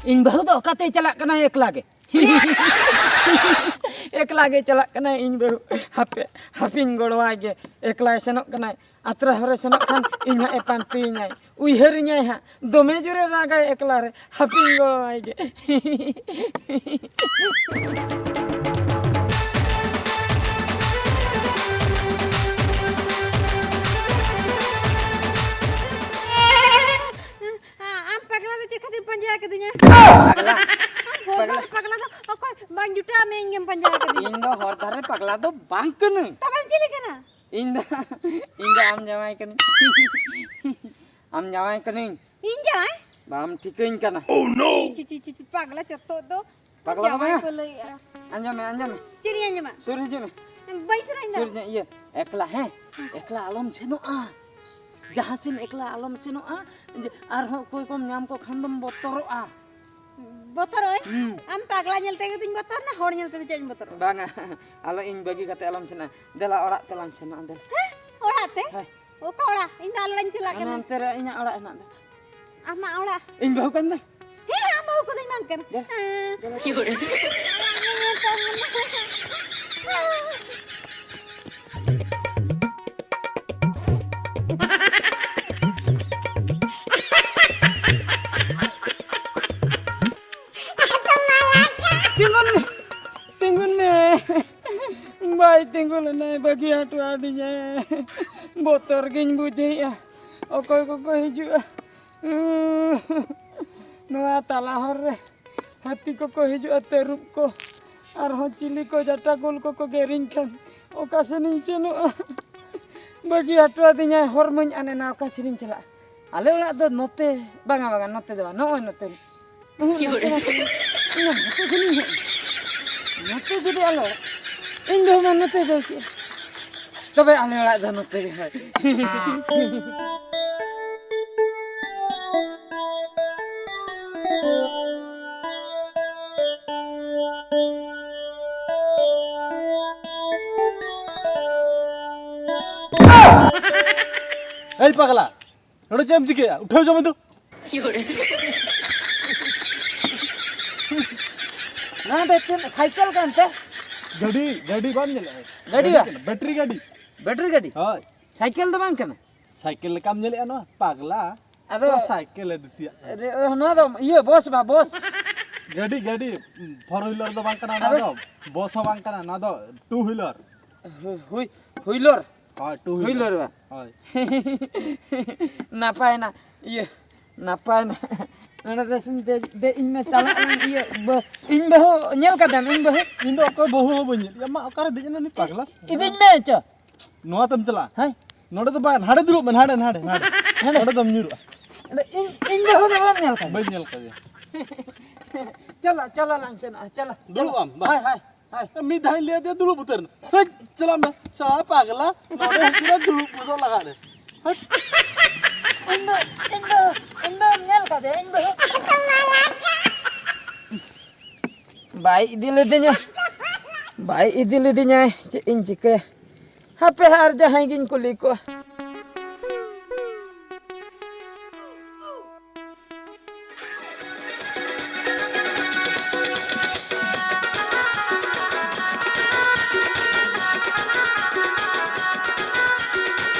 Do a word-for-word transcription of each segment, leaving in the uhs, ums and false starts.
ᱤᱧ ᱵᱟᱹᱦᱩ ᱫᱚ ᱚᱠᱟᱛᱮᱭ ᱪᱟᱞᱟᱜ ᱠᱟᱱᱟᱭ ᱮᱠᱞᱟ ᱜᱮ? ᱮᱠᱞᱟ ᱜᱮ ᱪᱟᱞᱟᱜ ᱠᱟᱱᱟᱭ ᱤᱧ ᱵᱟᱹᱦᱩ᱾ ᱦᱟᱯᱮ, ᱦᱟᱯᱮᱧ ᱜᱚᱲᱚᱣᱟᱭ ᱜᱮ᱾ ᱮᱠᱞᱟᱭ ᱥᱮᱱᱚᱜ ᱠᱟᱱᱟᱭ, ᱟᱛᱨᱟ ᱦᱚᱨᱮ ᱥᱮᱱᱚᱜ ᱠᱷᱟᱱ ᱤᱧ ᱦᱟᱸᱜ ᱮ ᱯᱟᱱᱛᱮᱭᱤᱧᱟᱭ, ᱩᱭᱦᱟᱹᱨᱤᱧᱟᱭ ᱦᱟᱸᱜ᱾ ᱫᱚᱢᱮ ᱡᱳᱨᱮ ᱨᱟᱜᱟᱭ ᱮᱠᱞᱟ ᱨᱮ, ᱦᱟᱯᱮᱧ ᱜᱚᱲᱚᱣᱟᱭ ᱜᱮ᱾ ᱟᱢ ᱯᱟᱜᱽᱞᱟ ᱫᱚ ᱪᱮᱫ ᱠᱷᱟᱹᱛᱤᱨ ᱯᱟᱸᱡᱟ ᱟᱠᱟᱫᱤᱧᱟ? ᱯᱟᱜᱽᱞᱟ? ᱟᱢ ᱦᱚᱲ ᱯᱟᱜᱽᱞᱟ? ᱵᱟᱝ ᱯᱟᱜᱽᱞᱟ ᱫᱚ ᱚᱠᱚᱭ? ᱵᱟᱝ ᱡᱩᱴᱟᱹᱣ ᱢᱮ, ᱤᱧ ᱜᱮᱢ ᱯᱟᱸᱡᱟ ᱟᱠᱟᱫᱤᱧᱟ᱾ ᱤᱧ ᱫᱚ ᱦᱚᱨ ᱫᱷᱟᱨᱮ ᱯᱟᱜᱽᱞᱟ ᱫᱚ ᱵᱟᱝ ᱠᱟᱹᱱᱟᱹᱧ᱾ ᱛᱚᱵᱮᱢ ᱪᱤᱞᱤ ᱠᱟᱱᱟ? ᱤᱧ ᱫᱚ, ᱤᱧ ᱫᱚ ᱟᱢ ᱡᱟᱶᱟᱭ ᱠᱟᱹᱱᱟᱹᱧ᱾ ᱟᱢ ᱡᱟᱶᱟᱭ ᱠᱟᱹᱱᱟᱹᱧ᱾ ᱤᱧ ᱡᱟᱶᱟᱭ? ᱵᱟᱢ ᱴᱷᱤᱠᱟᱹᱧ ᱠᱟᱱᱟ᱾ ᱪᱤ, ᱪᱤ, ᱪᱤ, ᱪᱤ, ᱯᱟᱜᱽᱞᱟ ᱪᱚᱛᱛᱚ ᱫᱚ᱾ ᱯᱟᱜᱽᱞᱟ ᱫᱚ ᱡᱟᱶᱟᱭ ᱵᱟᱝᱟ᱾ ᱠᱚ ᱞᱟᱹᱭᱮᱜᱼᱟ᱾ ᱟᱸᱡᱚᱢ ᱢᱮ, ᱟᱸᱡᱚᱢ ᱢᱮ᱾ ᱪᱮᱫ ᱤᱧ ᱟᱸᱡᱚᱢᱟ? ᱥᱩᱨ ᱦᱤᱡᱩᱜ ᱢᱮ᱾ ᱵᱟᱹᱧ ᱥᱩᱨᱟ ᱤᱧ ᱫᱚ᱾ ᱥᱩᱨ ᱧᱚᱜ ᱤᱭᱟᱹ, ᱮᱠᱞᱟ, ᱦᱮᱸ? ᱮᱠᱞᱟ ᱟᱞᱚᱢ ᱥᱮᱱᱚᱜᱼᱟ᱾ ᱡᱟᱦᱟᱸ ᱥᱮᱱ ᱮᱠᱞᱟ ᱟᱞᱚᱢ ᱥᱮᱱᱚᱜᱼᱟ᱾ ᱡᱮ ᱟᱨᱦᱚᱸ ᱚᱠᱚᱭ ᱠᱚᱢ ᱧᱟᱢ ᱠᱚ ᱠᱷᱟᱱ ᱫᱚᱢ ᱵᱚᱛᱚᱨᱚᱜᱼᱟ᱾ ᱵᱚᱛᱚᱨᱚᱜ ᱟᱹᱧ? ᱦᱩᱸ᱾ ᱟᱢ ᱯᱟᱜᱽᱞᱟ ᱧᱮᱞ ᱛᱮᱜᱮ ᱛᱚᱧ ᱵᱚᱛᱚᱨ ᱮᱱᱟ, ᱦᱚᱲ ᱧᱮᱞ ᱛᱮᱫᱚ ᱪᱮᱫ ᱤᱧ ᱵᱚᱛᱚᱨᱚᱜᱼᱟ? ᱵᱟᱝᱟ, ᱟᱞᱚ, ᱤᱧ ᱵᱟᱹᱜᱤ ᱠᱟᱛᱮ ᱟᱞᱚᱢ ᱥᱮᱱᱚᱜᱼᱟ᱾ ᱫᱮᱞᱟ ᱚᱲᱟᱜ ᱛᱮᱞᱟᱝ ᱥᱮᱱᱚᱜᱼᱟ, ᱫᱮᱞᱟ᱾ ᱦᱮᱸ? ᱚᱲᱟᱜ ᱛᱮ? ᱦᱮᱸ᱾ ᱚᱠᱟ ᱚᱲᱟᱜ? ᱤᱧ ᱫᱚ ᱟᱞᱮ ᱚᱲᱟᱜ ᱤᱧ ᱪᱟᱞᱟᱜ ᱦᱟᱱᱟ ᱠᱟᱱᱟ᱾ ᱚᱱᱛᱮ ᱨᱮ ᱤᱧᱟᱹᱜ ᱚᱲᱟᱜ ᱦᱮᱱᱟᱜ ᱫᱚ᱾ ᱟᱢᱟᱜ ᱚᱲᱟᱜ? ᱤᱧ ᱵᱟᱹᱦᱩ ᱠᱟᱱ ᱫᱚ᱾ ᱦᱮᱸ, ᱟᱢ ᱵᱟᱹᱦᱩ ᱠᱚᱫᱚᱧ ᱵᱟᱝ ᱠᱟᱱᱟ᱾ ᱫᱮᱞᱟ᱾ ᱦᱮᱸ᱾ ᱫᱮᱞᱟ᱾ ᱟᱞᱟᱝ ᱧᱮᱧᱮᱞ ᱛᱟᱵᱚᱱ ᱢᱮ᱾ ᱛᱤᱸᱜᱩᱱ ᱢᱮ, ᱛᱤᱸᱜᱩᱱ ᱢᱮ᱾ ᱵᱟᱭ ᱛᱤᱸᱜᱩ ᱞᱮᱱᱟᱭ, ᱵᱟᱹᱜᱤ ᱦᱚᱴᱚ ᱟᱹᱫᱤᱧᱟᱭ᱾ ᱵᱚᱛᱚᱨ ᱜᱤᱧ ᱵᱩᱡᱷᱟᱹᱣᱮᱫᱼᱟ᱾ ᱚᱠᱚᱭ ᱠᱚᱠᱚ ᱦᱤᱡᱩᱜᱼᱟ ᱱᱚᱣᱟ ᱛᱟᱞᱟ ᱦᱚᱨ ᱨᱮ? ᱦᱟᱹᱛᱤ ᱠᱚᱠᱚ ᱦᱤᱡᱩᱜᱼᱟ, ᱛᱟᱹᱨᱩᱵ ᱠᱚ, ᱟᱨᱦᱚᱸ ᱪᱤᱞᱤ ᱠᱚ, ᱡᱟᱴᱟ ᱜᱳᱞ ᱠᱚᱠᱚ ᱜᱮᱨᱤᱧ ᱠᱷᱟᱱ ᱚᱠᱟ ᱥᱮᱱᱤᱧ ᱥᱮᱱᱚᱜᱼᱟ? ᱵᱟᱹᱜᱤ ᱦᱚᱴᱚ ᱟᱹᱫᱤᱧᱟᱭ, ᱦᱚᱨ ᱢᱟᱹᱧ ᱟᱫ ᱮᱱᱟ, ᱚᱠᱟ ᱥᱮᱱᱤᱧ ᱪᱟᱞᱟᱜᱼᱟ? ᱟᱞᱮ ᱚᱲᱟᱜ ᱫᱚ ᱱᱚᱛᱮ, ᱵᱟᱝᱟ, ᱵᱟᱝᱟ, ᱱᱚᱛᱮ ᱫᱚ ᱵᱟᱝ, ᱱᱚᱜᱼᱚᱭ ᱱᱚᱛᱮ᱾ ᱩᱦᱩᱸ, ᱱᱚᱛᱮ ᱵᱟᱝ ᱠᱟᱱᱟ᱾ ᱤᱧ ᱱᱚᱛᱮ ᱠᱷᱚᱱᱤᱧ ᱦᱮᱡ ᱮᱱᱟ᱾ ᱱᱚᱛᱮ ᱡᱩᱫᱤ ᱟᱞᱮ ᱚᱲᱟᱜ, ᱤᱧ ᱫᱚ ᱢᱟ ᱱᱚᱛᱮ ᱫᱚ ᱪᱮᱫ? ᱛᱚᱵᱮ ᱟᱞᱮ ᱚᱲᱟᱜ ᱫᱚ ᱱᱚᱛᱮ ᱜᱮ ᱦᱳᱭ᱾ ᱮᱭ ᱯᱟᱜᱽᱞᱟ, ᱱᱚᱰᱮ ᱪᱮᱫ ᱮᱢ ᱪᱤᱠᱟᱹᱭᱟ? ᱩᱴᱷᱟᱹᱣ ᱡᱚᱢ ᱫᱚ᱾ ᱱᱚᱣᱟ ᱫᱚ ᱪᱮᱫ ᱥᱟᱭᱠᱮᱞ ᱠᱟᱱ ᱛᱮ? ᱜᱟᱹᱰᱤ, ᱜᱟᱹᱰᱤ ᱵᱟᱢ ᱧᱮᱞᱮᱫᱼᱟ? ᱜᱟᱹᱰᱤ ᱵᱟ? ᱠᱟᱱᱟ, ᱵᱮᱴᱨᱤ ᱜᱟᱹᱰᱤ᱾ ᱵᱮᱴᱨᱤ ᱜᱟᱹᱰᱤ? ᱦᱳᱭ᱾ ᱥᱟᱭᱠᱮᱞ ᱫᱚ ᱵᱟᱝ ᱠᱟᱱᱟ? ᱥᱟᱭᱠᱮᱞ ᱞᱮᱠᱟᱢ ᱧᱮᱞᱮᱫᱼᱟ ᱱᱚᱣᱟ? ᱯᱟᱜᱽᱞᱟ᱾ ᱟᱫᱚ ᱱᱚᱣᱟ ᱥᱟᱭᱠᱮᱞ ᱮ ᱫᱩᱥᱤᱭᱟᱜ ᱠᱟᱱᱟ᱾ ᱨᱮ-, ᱱᱚᱣᱟ ᱫᱚ ᱤᱭᱟᱹ, ᱵᱚᱥ ᱵᱟ, ᱵᱚᱥ᱾ ᱜᱟᱹᱰᱤ, ᱜᱟᱹᱰᱤ, four wheeler ᱫᱚ ᱵᱟᱝ ᱠᱟᱱᱟ ᱱᱚᱣᱟ ᱟᱫᱚ? ᱫᱚ᱾ ᱵᱚᱥ ᱦᱚᱸ ᱵᱟᱝ ᱠᱟᱱᱟ, ᱱᱚᱣᱟ ᱫᱚ two wheeler᱾ ᱦᱩ-, ᱦᱩᱭ-, ᱦᱩᱭᱞᱚᱨ᱾ ᱦᱳᱭ, two wheeler᱾ ᱦᱩᱭᱞᱚᱨ ᱵᱟ? ᱦᱳᱭ᱾ ᱱᱟᱯᱟᱭ ᱱᱟ, ᱤᱭᱟᱹ, ᱱᱟᱯᱟᱭ ᱱᱟ᱾ ᱱᱚᱰᱮ ᱫᱚ ᱥᱤᱧ ᱫᱮᱡ, ᱫᱮᱡ ᱤᱧ ᱢᱮ, ᱪᱟᱞᱟᱜ ᱟᱹᱧ, ᱤᱭᱟᱹ, ᱵᱟᱹ-, ᱤᱧ ᱵᱟᱹᱦᱩ ᱧᱮᱞ ᱠᱟᱫᱟᱢ, ᱤᱧ ᱵᱟᱹᱦᱩ? ᱤᱧ ᱫᱚ ᱚᱠᱚᱭ ᱵᱟᱹᱦᱩ ᱦᱚᱸ ᱵᱟᱹᱧ ᱧᱮᱞ᱾ ᱭᱟ ᱢᱟ, ᱚᱠᱟᱨᱮ ᱫᱮᱡ ᱮᱱᱟ ᱩᱱᱤ ᱯᱟᱜᱽᱞᱟ? ᱤᱫᱤᱧ ᱢᱮ ᱪᱚ᱾ ᱱᱚᱣᱟ ᱛᱮᱢ ᱪᱟᱞᱟᱜᱼᱟ? ᱦᱮᱸ᱾ ᱱᱚᱰᱮ ᱫᱚ ᱵᱟᱝ, ᱦᱟᱸᱰᱮ ᱫᱩᱲᱩᱵ ᱢᱮ, ᱦᱟᱸᱰᱮ, ᱦᱟᱸᱰᱮ, ᱦᱟᱸᱰᱮ᱾ ᱦᱟᱸᱰᱮ᱾ ᱱᱚᱰᱮ ᱫᱚᱢ ᱧᱩᱨᱩᱜᱼᱟ᱾ ᱚᱸᱰᱮ ᱤᱧ, ᱤᱧ ᱵᱟᱹᱦᱩ ᱫᱚ ᱵᱟᱢ ᱧᱮᱞ ᱠᱟᱫᱮᱭᱟ? ᱵᱟᱹᱧ ᱧᱮᱞ ᱠᱟᱫᱮᱭᱟ᱾ ᱪᱚᱞᱚ, ᱪᱚᱞᱚ ᱞᱟᱝ ᱥᱮᱱᱚᱜᱼᱟ, ᱪᱚᱞᱚ, ᱪᱚᱞᱚ᱾ ᱫᱩᱲᱩᱵ ᱟᱢ, ᱵᱟᱝ? ᱦᱳᱭ, ᱦᱳᱭ, ᱦᱳᱭ᱾ ᱢᱤᱫ ᱫᱷᱟᱣ ᱤᱧ ᱞᱟᱹᱭ ᱟᱫᱮᱭᱟ, ᱫᱩᱲᱩᱵ ᱩᱛᱟᱹᱨ ᱮᱱᱟ᱾ ᱦᱟᱹᱴ, ᱪᱟᱞᱟᱜ ᱢᱮ᱾ ᱥᱟᱞᱟ ᱯᱟᱜᱽᱞᱟ, ᱱᱚᱰᱮ ᱦᱟᱹᱱᱠᱩ ᱫᱚ ᱫᱩᱲᱩᱵ ᱜᱚᱫᱚᱜ ᱞᱟᱜᱟᱜ ᱨᱮ᱾ ᱦᱟᱹᱴ᱾ ᱤᱧ ᱫᱚ, ᱤᱧ ᱫᱚ, ᱤᱧ ᱫᱚ ᱧᱮᱞ ᱠᱟᱫᱮᱭᱟ, ᱤᱧ ᱫᱚ᱾ ᱵᱟᱭ ᱤᱫᱤ ᱞᱤᱫᱤᱧᱟ, ᱵᱟᱭ ᱤᱫᱤ ᱞᱤᱫᱤᱧᱟᱭ, ᱪᱮᱫ ᱤᱧ ᱪᱤᱠᱟᱹᱭᱟ? ᱦᱟᱯᱮ ᱟᱨ ᱡᱟᱦᱟᱸᱭ ᱜᱤᱧ ᱠᱩᱞᱤ ᱠᱚᱣᱟ᱾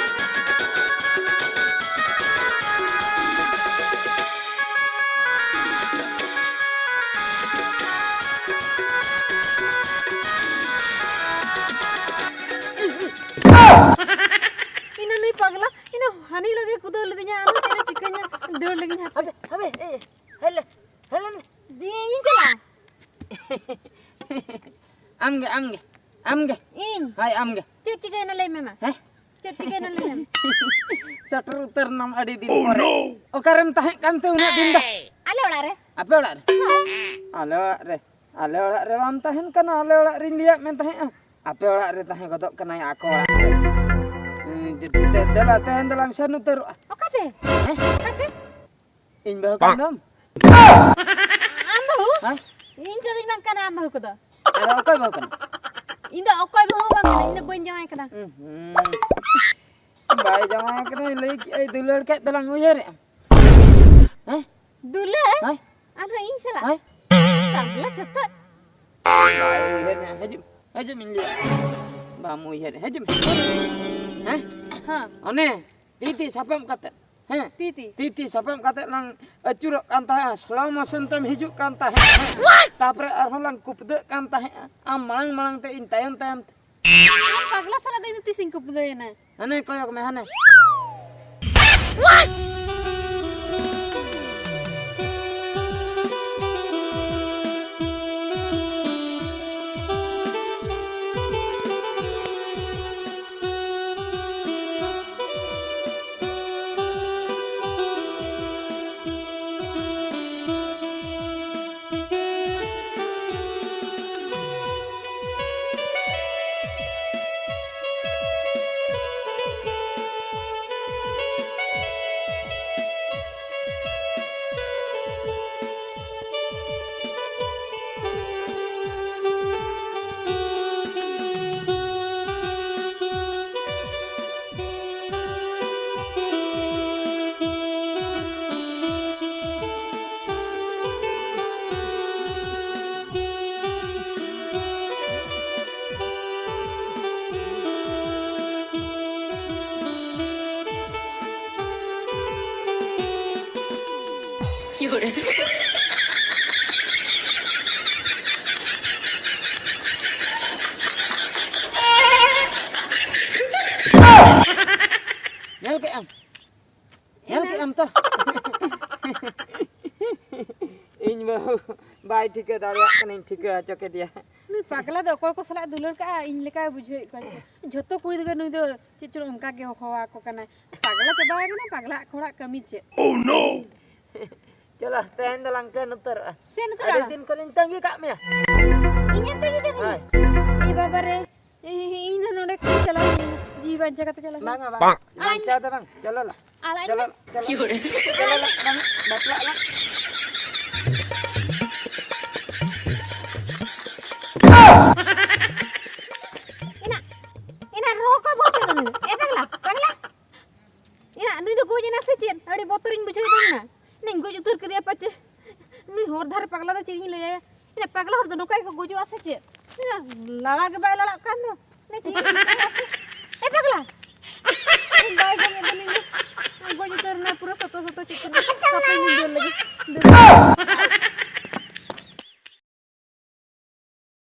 ᱤᱱᱟᱹ ᱱᱩᱭ ᱯᱟᱜᱽᱞᱟ, ᱤᱱᱟᱹ ᱦᱟᱹᱱᱤ ᱞᱟᱹᱜᱤᱫ ᱠᱩᱫᱟᱹᱣ ᱞᱤᱫᱤᱧᱟ, ᱟᱫᱚ ᱪᱮᱫ ᱮ ᱪᱤᱠᱟᱹᱧᱟ? ᱫᱟᱹᱲ ᱞᱟᱹᱜᱤᱧ ᱦᱟᱯᱮ᱾ ᱦᱟᱯᱮ, ᱦᱟᱯᱮ, ᱮ, ᱦᱮᱡ ᱞᱮ, ᱦᱮᱡ ᱞᱮ᱾ ᱫᱤᱭᱮ ᱤᱧ ᱪᱟᱞᱟᱜᱼᱟ᱾ ᱟᱢᱜᱮ, ᱟᱢᱜᱮ, ᱟᱢᱜᱮ᱾ ᱤᱧ? ᱦᱳᱭ, ᱟᱢᱜᱮ᱾ ᱪᱮᱫ ᱪᱤᱠᱟᱹᱭᱮᱱᱟ ᱞᱟᱹᱭ ᱢᱮ ᱢᱟ? ᱦᱮᱸ? ᱪᱮᱫ ᱪᱤᱠᱟᱹᱭᱮᱱᱟ ᱞᱟᱹᱭ ᱢᱮ? ᱥᱮᱴᱮᱨ ᱩᱛᱟᱹᱨ ᱱᱟᱢ ᱟᱹᱰᱤ ᱫᱤᱱ ᱯᱚᱨᱮ᱾ ᱚᱠᱟᱨᱮᱢ ᱛᱟᱦᱮᱸ ᱠᱟᱱ ᱛᱮ ᱩᱱᱟᱹᱜ ᱫᱤᱱ ᱫᱚ? ᱟᱞᱮ ᱚᱲᱟᱜ ᱨᱮ᱾ ᱟᱯᱮ ᱚᱲᱟᱜ ᱨᱮ? ᱦᱳᱭ᱾ ᱟᱞᱮ ᱚᱲᱟᱜ ᱨᱮ, ᱟᱞᱮ ᱚᱲᱟᱜ ᱨᱮ ᱵᱟᱢ ᱛᱟᱦᱮᱱ ᱠᱟᱱᱟ, ᱟᱞᱮ ᱚᱲᱟᱜ ᱨᱤᱧ ᱞᱟᱹᱭᱟᱫ ᱢᱮ ᱛᱟᱦᱮᱸᱜᱼᱟ᱾ ᱟᱯᱮ ᱚᱲᱟᱜ ᱨᱮ ᱛᱟᱦᱮᱸ ᱜᱚᱫᱚᱜ ᱠᱟᱱᱟᱭ, ᱟᱠᱚ ᱚᱲᱟᱜ ᱨᱮ᱾ ᱦᱩᱸ, ᱫᱮᱞᱟ, ᱛᱮᱦᱮᱧ ᱫᱚᱞᱟᱝ ᱥᱮᱱ ᱩᱛᱟᱹᱨᱚᱜᱼᱟ᱾ ᱚᱠᱟᱛᱮ? ᱦᱮᱸ? ᱚᱠᱟᱛᱮ? ᱤᱧ ᱵᱟᱹᱦᱩ ᱠᱟᱱ ᱫᱚᱢ᱾ ᱟᱢ ᱵᱟᱹᱦᱩ? ᱦᱮᱸ? ᱤᱧ ᱠᱚᱫᱚᱧ ᱵᱟᱝ ᱠᱟᱱᱟ ᱟᱢ ᱵᱟᱹᱦᱩ ᱠᱚᱫᱚ᱾ ᱟᱫᱚ ᱚᱠᱚᱭ ᱵᱟᱹᱦᱩ ᱠᱟᱱᱟ? ᱤᱧ ᱫᱚ ᱚᱠᱚᱭ ᱵᱟᱹᱦᱩ ᱦᱚᱸ ᱵᱟᱝ ᱠᱟᱱᱟ, ᱤᱧ ᱫᱚ ᱵᱟᱹᱧ ᱡᱟᱶᱟᱭ ᱠᱟᱱᱟ᱾ ᱩᱸ ᱦᱩᱸ᱾ ᱵᱟᱭ ᱡᱟᱶᱟᱭ ᱠᱟᱱᱟᱭ, ᱞᱟᱹᱭ ᱠᱮᱜᱼᱟᱭ ᱫᱩᱞᱟᱹᱲ ᱠᱷᱟᱡ ᱫᱚᱞᱟᱝ ᱩᱭᱦᱟᱹᱨᱮᱜᱼᱟ᱾ ᱦᱮᱸ? ᱫᱩᱞᱟᱹᱲ? ᱦᱮᱸ? ᱟᱨᱦᱚᱸ ᱤᱧ ᱥᱟᱞᱟᱜ? ᱦᱮᱸ? ᱯᱟᱜᱽᱞᱟ ᱪᱚᱛᱚᱫ᱾ ᱵᱟᱭ ᱩᱭᱦᱟᱹᱨᱮᱜᱼᱟ᱾ ᱦᱤᱡᱩᱜ, ᱦᱤᱡᱩᱜ ᱢᱮᱧ ᱞᱟᱹᱭᱟ᱾ ᱵᱟᱢ ᱩᱭᱦᱟᱹᱨᱮᱜᱼᱟ᱾ ᱦᱤᱡᱩᱜ ᱢᱮ᱾ ᱦᱮᱸ? ᱦᱮᱸ᱾ ᱚᱱᱮ ᱛᱤ ᱛᱤ ᱥᱟᱯᱟᱵ ᱠᱟᱛᱮ᱾ ᱦᱮᱸ? ᱛᱤ ᱛᱤ᱾ ᱛᱤ ᱛᱤ ᱥᱟᱯᱟᱵ ᱠᱟᱛᱮ ᱞᱟᱝ ᱟᱹᱪᱩᱨᱚᱜ ᱠᱟᱱ ᱛᱟᱦᱮᱸᱜᱼᱟ, slow motion ᱛᱮᱢ ᱦᱤᱡᱩᱜ ᱠᱟᱱ ᱛᱟᱦᱮᱸᱜᱼᱟ, ᱦᱮᱸ? ᱛᱟᱨᱯᱚᱨᱮ ᱟᱨᱦᱚᱸ ᱞᱟᱝ ᱠᱩᱯᱫᱟᱹᱜ ᱠᱟᱱ ᱛᱟᱦᱮᱸᱜᱼᱟ, ᱟᱢ ᱢᱟᱲᱟᱝ ᱢᱟᱲᱟᱝ ᱛᱮ, ᱤᱧ ᱛᱟᱭᱚᱢ ᱛᱟᱭᱚᱢ ᱛᱮ᱾ ᱟᱢ ᱯᱟᱜᱽᱞᱟ ᱥᱟᱞᱟᱜ ᱫᱚ ᱤᱧ ᱫᱚ ᱛᱤᱥᱤᱧ ᱠᱩᱯᱫᱟᱹᱭᱮᱱᱟ? ᱦᱟᱱᱮ ᱠᱚᱭᱚᱜ ᱢᱮ, ᱦᱟᱱᱮ᱾ ᱧᱮᱞ ᱠᱮᱫ ᱟᱢ? ᱧᱮᱞ ᱠᱮᱫ ᱟᱢ ᱛᱚ? ᱤᱧ ᱵᱟᱹᱦᱩ ᱵᱟᱭ ᱴᱷᱤᱠᱟᱹ ᱫᱟᱲᱮᱭᱟᱜ ᱠᱟᱱᱟᱧ, ᱴᱷᱤᱠᱟᱹ ᱦᱚᱪᱚ ᱠᱮᱫᱮᱭᱟ᱾ ᱱᱩᱭ ᱯᱟᱜᱽᱞᱟ ᱫᱚ ᱚᱠᱚᱭ ᱠᱚ ᱥᱟᱞᱟᱜ ᱫᱩᱞᱟᱹᱲ ᱠᱟᱜᱼᱟ, ᱤᱧ ᱞᱮᱠᱟᱭ ᱵᱩᱡᱷᱟᱹᱣᱮᱫ ᱠᱚᱣᱟ᱾ ᱡᱷᱚᱛᱚ ᱠᱩᱲᱤ ᱜᱤᱫᱽᱨᱟᱹ ᱱᱩᱭ ᱫᱚ ᱪᱮᱫ ᱪᱚᱝ ᱚᱱᱠᱟ ᱜᱮ ᱦᱚᱦᱚ ᱟᱠᱚ ᱠᱟᱱᱟᱭ᱾ ᱯᱟᱜᱽᱞᱟ ᱪᱟᱵᱟ ᱟᱠᱟᱱᱟ, ᱯᱟᱜᱽᱞᱟ ᱟᱜ ᱦᱚᱲᱟᱜ ᱠᱟᱹᱢᱤ ᱪᱮᱫ? ᱪᱚᱞᱚ, ᱛᱮᱦᱮᱧ ᱫᱚᱞᱟᱝ ᱥᱮᱱ ᱩᱛᱟᱹᱨᱚᱜᱼᱟ᱾ ᱥᱮᱱ ᱩᱛᱟᱹᱨᱚᱜᱼᱟ? ᱟᱹᱰᱤ ᱫᱤᱱ ᱠᱷᱚᱱᱤᱧ ᱛᱟᱺᱜᱤ ᱠᱟᱜ ᱢᱮᱭᱟ᱾ ᱤᱧᱮᱢ ᱛᱟᱺᱜᱤ ᱠᱟᱫᱤᱧᱟ? ᱦᱳᱭ᱾ ᱮ ᱵᱟᱵᱟ ᱨᱮ, ᱤ-, ᱤᱧ ᱫᱚ ᱱᱚᱰᱮ ᱠᱷᱚᱱ ᱪᱟᱞᱟᱣ ᱞᱮᱱᱟ, ᱡᱤᱣᱤ ᱵᱟᱧᱪᱟᱣ ᱠᱟᱛᱮ ᱪᱟᱞᱟᱣ ᱞᱮᱱᱟ᱾ ᱵᱟᱝᱟ, ᱵᱟᱝ᱾ ᱟᱲᱟᱜ ᱵᱟᱧᱪᱟᱣ ᱫᱚ ᱵᱟᱝ, ᱪᱚᱞᱚ ᱞᱟ᱾ ᱟᱲᱟᱜ ᱪᱚᱞᱚ, ᱤᱧ ᱪᱚᱞᱚ᱾ ᱪᱚᱞᱚ ᱞᱟ, ᱵᱟᱝ, ᱵᱟᱯᱞᱟᱜ ᱞᱟ᱾ ᱮᱱᱟ, ᱮᱱᱟ ᱨᱚᱲ ᱠᱚ ᱵᱚᱱᱫ ᱠᱟᱜ ᱢᱮ᱾ ᱮ ᱯᱟᱜᱽᱞᱟ, ᱯᱟᱜᱽᱞᱟ᱾ ᱪᱮ, ᱱᱩᱭ ᱦᱚᱨ ᱫᱷᱟᱨᱮ ᱯᱟᱜᱽᱞᱟ ᱫᱚ ᱪᱮᱫ ᱤᱧ ᱞᱟᱹᱭᱟ? ᱮ, ᱯᱟᱜᱽᱞᱟ ᱦᱚᱲ ᱫᱚ ᱱᱚᱝᱠᱟ ᱜᱮᱠᱚ ᱜᱚᱡᱚᱜᱼᱟ ᱥᱮ ᱪᱮᱫ? ᱞᱟᱲᱟ ᱜᱮ ᱵᱟᱭ ᱞᱟᱲᱟᱜ ᱠᱟᱱ ᱫᱚ᱾ ᱮ, ᱪᱮᱫ ᱤᱧ ᱞᱟᱹᱭᱟ ᱥᱮ? ᱮ, ᱯᱟᱜᱽᱞᱟ! ᱵᱟᱭ ᱜᱚᱡ ᱮᱫ ᱫᱚ ᱱᱩᱭ ᱫᱚ᱾ ᱜᱚᱡ ᱩᱛᱟᱹᱨ ᱮᱱᱟ ᱯᱩᱨᱟᱹ ᱥᱚᱛᱚ ᱥᱚᱛᱚ ᱪᱮᱫ ᱪᱚ᱾ ᱦᱟᱯᱮ ᱤᱧ ᱫᱟᱹᱲ ᱞᱮᱜᱮ᱾ ᱫᱟᱹᱲ᱾